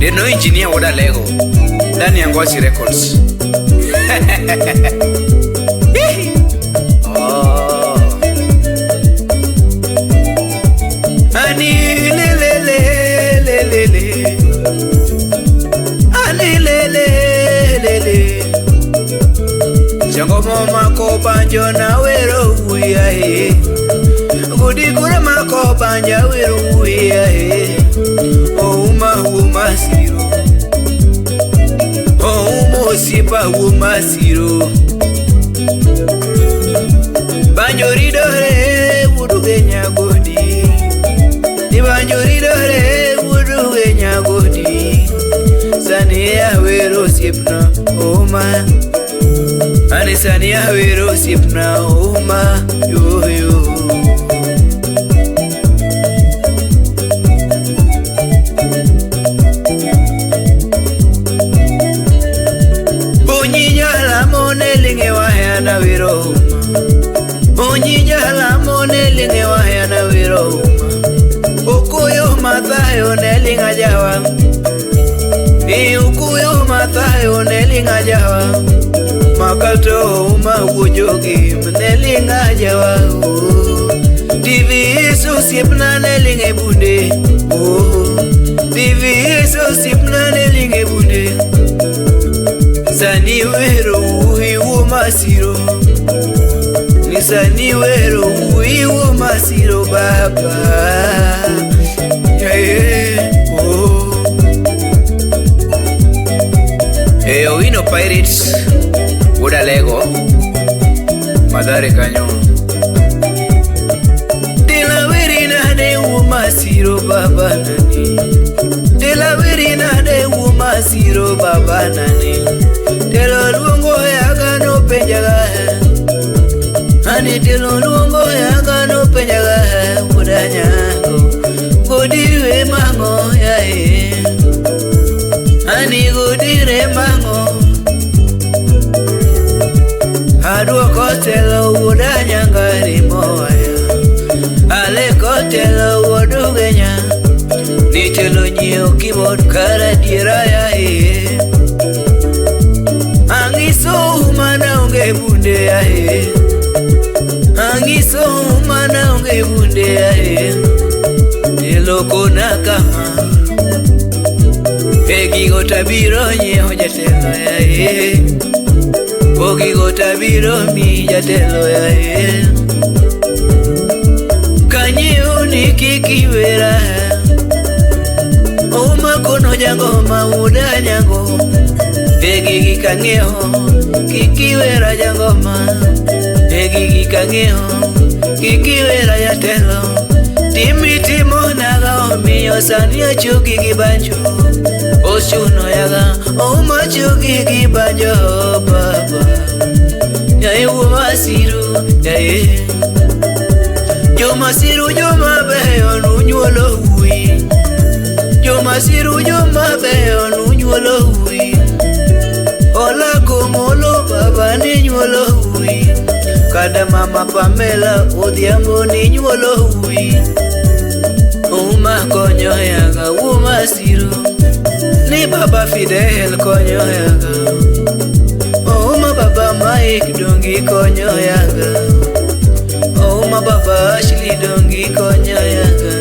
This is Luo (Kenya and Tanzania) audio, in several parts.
Eno engineer wuod Alego, ndani ya Ngwaci Records. Oh. Ani le le le le le le. Ani le le le le. Jango mako banjo na wero wuya e. Gudi kura mako banja wero wuya e. Ouma uma siro. Ouma osipa uma siro. Banjo ridore wuduge nyagodi. Ni banjo ridore wuduge nyagodi. Sani ya wero siepna ouma. Ani sani ya wero siepna ouma yo yo. Okuyo mathayo nelinga jawa. Ukuyo mathayo nelinga jawa. Makato uma wujogi nelinga jawa. TV osiepna nelinga bunde. TV osiepna nelinga bunde. Sani wero uiwo masiro. Sani wero uiwo masiro baba. Yeah, oh. Hey, Owino Pirates, wuod Alego, Mathare kanyo. Dela weri nade wuo masiro baba nani. Dela weri nade wuo masiro baba nani. Telo luongo yaga no penjaga. Ani telo luongo yaga no penjaga. Wuod Anyango godire mango yae. Ani godire mango. Aduoko telo wuod Anyanga moya. Aleko telo wuod Ugenya. Ni telo nyiewo keyboard kara diera yae. Angiso mana onge bunde yae. Angiso mana onge bunde yae. Telo kona kama. Gigo tabiro nyiewo jatelo yae. Gigo tabiro mi jatelo yae. Kanyiewo ni kik iwera. Ouma kono jangoma wuod Anyango. Gigi kang'iewo kik iwera jangoma. Gigi kang'iewo kik iwera jatelo. Timi timo naga omiyo sani achogi gi banjo. Ochuno yaga ouma chogi gi banjo baba. Yae wuo masiro yae. Joma siru joma beyo nunyuolo wuoyi. Joma siru joma beyo nunyuolo wuoyi. Ola komolo baba ni nyuolo wuoyi. Kada mama Pamela Odhiambo ni nyuolo wuoyi. Ouma konyo yaga wuo masiro. Ni baba Fidel konyo yaga. Ouma baba Mike dongi konyo yaga. Ouma baba Ashley dongi konyo yaga.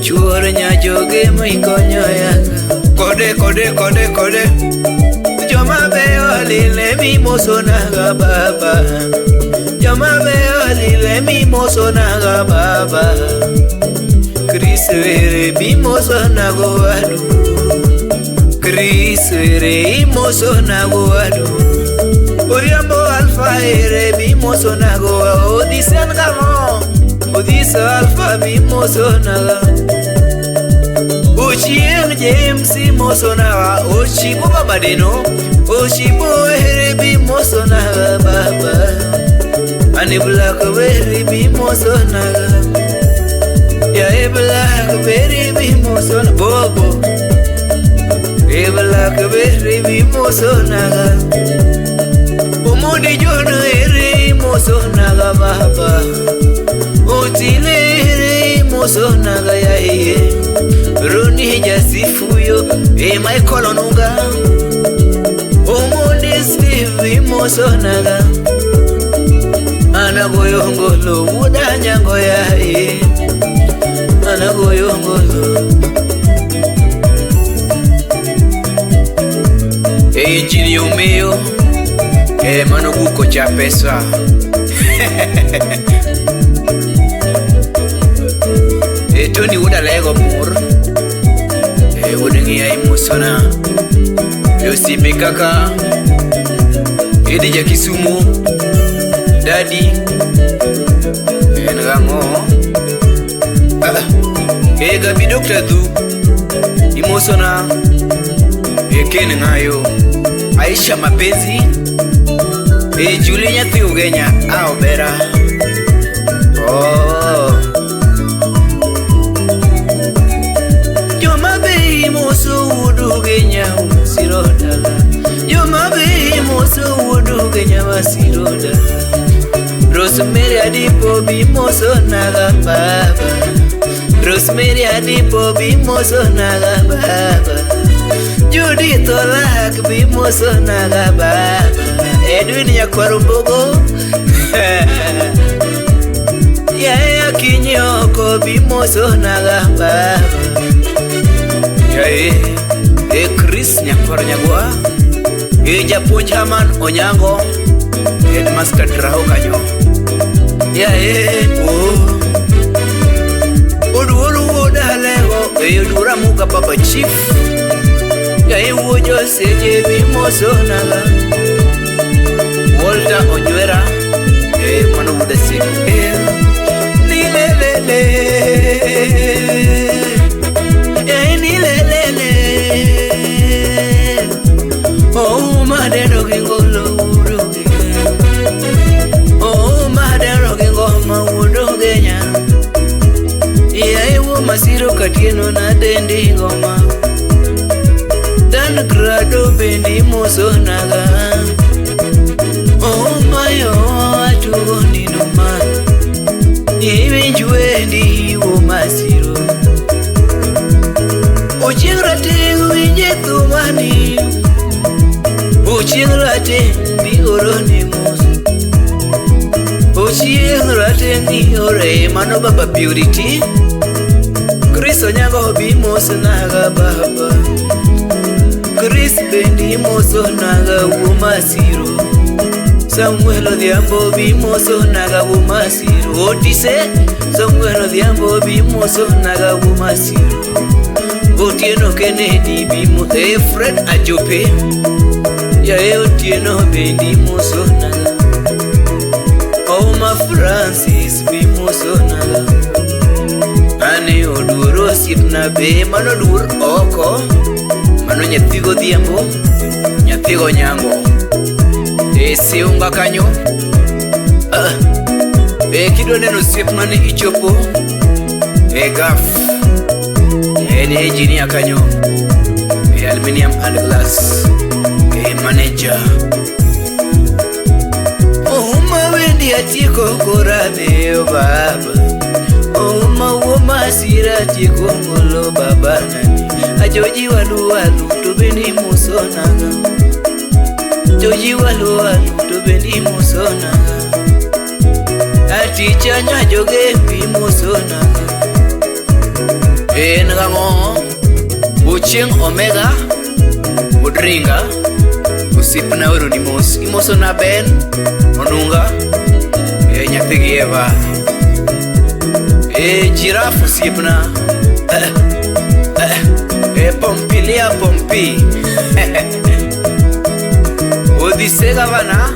Chuor nyajoge moi konyo yaga. Kode kode kode kode. Joma beyo lile mi moso naga baba. Joma beyo lile mi moso naga baba. Chris were bi moso nago adu. Chris were moso nago adu. Odhiambo Alpha ere bi moso nago. Odisen gamo. Odisa Alpha bi moso naga. Ochieng James moso naga. Ochibo baba deno. Ochibo ere bi moso naga baba. Ani black berry bi moso naga. Ya e black berry bi moso na bobo. E black berry bi moso naga. Omondi jono ere moso naga baba. Otile ere moso naga ya e. Roni Jasifuyo e Michael Onunga Omondi Steve imosonaga Anagoyo ngolo wuoda nyango yae Anagoyo ngolo E injini umiyo E mano guko cha pesa E Tony wuoda lego mur E wuod ng'iya imosona E osiepe kaka Edi ja Kisumu Dadi En gang'o E Gabi Dr. Dhu Imosona E Ken Ng'ayo Aisha Mapenzi E Julie nyathi Ugenya a Obera Oh Joma be imoso wuod Ugenya Masiro dala Joma be imoso wuod Ugenya Masiro dala Rosemary Adipo bimoso naga baba Rosemary Adipo bimoso naga baba Judith Olak bimoso naga baba Edwin Nyakwaro Mbogo Yae Akinyoko bimoso naga baba Yae E Chris Nyakwaro Nyagwa E Japuonj Haman Onyango Headmaster Draho kanyo Yae oh Oduor wuod Alego E Oduor Amuga Baba Chief Yae wuo Joseche bimoso naga Walter Onywera E mano wuod Asili Nilelele Yae nilelele Oh madeno gi ngolo wuod Ugenya Oh madeno gi ngoma wuod Ugenya Yae wuo Masiro Katieno nadendi ngoma Dan Grado bende imoso naga Oh mayo atugo nindo ma Iwinj wendi wuo Masiro Ochieng' rateng' winje thumani Ochieng' rateng' bi oroni mos Ochieng' rateng' iore mano baba Purity Chris Onyango bi mos naga baba Chris bende imoso naga wuo Masiro Samuel Odhiambo bi moso naga wuo Masiro Otise Samuel Odhiambo bi moso naga wuo Masiro Otieno Kennedy bi mo e Fred Ajope Yae Otieno bende imoso naga Ouma Francis bi moso naga Ane oduor osiepna be mano oduor oko Mano nyathi godhiambo nyathi gonyango E siunga kanyo E kidwa neno osiepna ni ichopo E gaf En engineer kanyo E aluminium and glass E manager Ouma wendi atieko koradhiyo baba Ouma wuo Masira atieko ngolo baba nani Ajoji walu walu to bende imoso naga Joji walu walu to bende imoso naga Aticha nyajoge imoso naga En gang'o Ochieng' Omega Odringa Osiepna oroni mos Imoso na Ben Onunga E nyathi gi Eva E Giraffe osiepna E Pompilia Pompi Odise gavana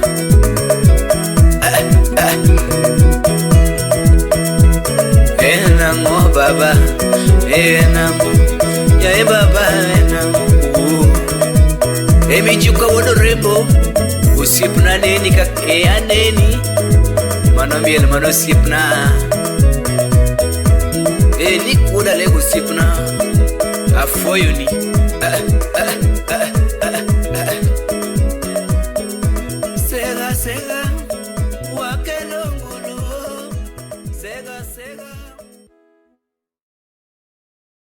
Enang'o baba Enang'o Yae baba enang'o E Mijuka wuod Orembo Osiepna neni kaka e aneni Mano miel mano osiepna E Nick wuod Alego osiepna Afoyoni